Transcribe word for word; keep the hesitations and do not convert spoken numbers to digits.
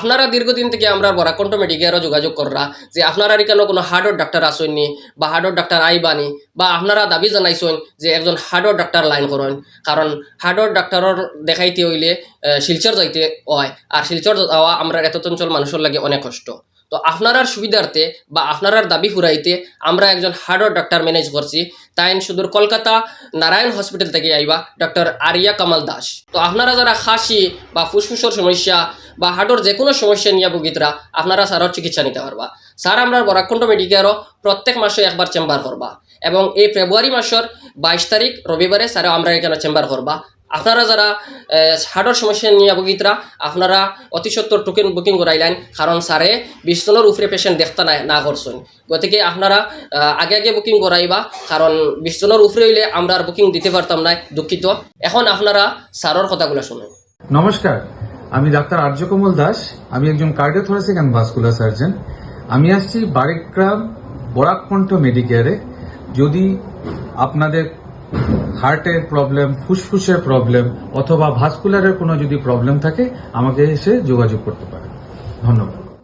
আপনারা দীর্ঘদিন থাকি আমরার বরাক কণ্ঠ মেডিকেয়ারও যোগাযোগ কররা যে আপনারার ইকানো কোনো হার্টর ডাক্তার আছইন নি বা হার্টর ডাক্তার আইবা নি, বা আপনারা দাবি জানাইছইন যে একজন হার্টর ডাক্তার লাইন করইন, কারণ হার্টর ডাক্তারর দেখাইতে অইলে, আহ, শিলচর যাইতে অয়, আর শিলচর যাওয়া আমরার এত চঞ্চল মানুষর লাগি অনেক কষ্ট। তো আপনারার সুবিধার্থে বা আপনারার দাবি ফুরাইতে আমরা একজন হার্টর ডাক্তার ম্যানেজ করছি। তাইন সুদূর কলকাতা নারায়ণ হসপিটাল থাকি আইবা, ডাক্তার আরিয়া কামাল দাস। তো আপনারা যারা খাসি বা ফুসফুসর সমস্যা বা হার্টর যে কোনো সমস্যা নিয়া ভুগিতরা, আপনারা স্যারর চিকিৎসা নিতা পারবা। স্যার আমরার বরাক কণ্ঠ মেডিকেয়ারও প্রত্যেক মাসে একবার চেম্বার করবা, এবং এই ফেব্রুয়ারি মাসর বাইশ তারিখ রবিবারে স্যারে আমরার ইকানো চেম্বার করবা। আপনারা যারা, আহ, হার্টর সমস্যা নিয়া ভুগিতরা, আপনারা অতি সত্বর টোকেন বুকিং করাইলাইন, কারণ স্যারে বিশ জনর উপরে পেশেন্ট দেখতা না, না করছইন। গতিকে আপনারা, আহ, আগে আগে বুকিং করাইবা, কারণ বিশ জনর উপরে অইলে আমরা আর বুকিং দিতে পারতাম না, দুঃখিত। এখন আপনারা স্যারর কথাগুলা শুনইন। নমস্কার, আমি ডাক্তার আর্যকমল দাস। আমি একজন কার্ডিওথোরাসিক অ্যান্ড ভাস্কুলার সার্জন। আমি আসছি বারিকগ্রাম বরাক কণ্ঠ মেডিকেয়ারে। যদি আপনাদের হার্টের প্রবলেম, ফুসফুসের প্রবলেম অথবা ভাস্কুলারের কোনো যদি প্রবলেম থাকে, আমাকে এসে যোগাযোগ করতে পারেন। ধন্যবাদ।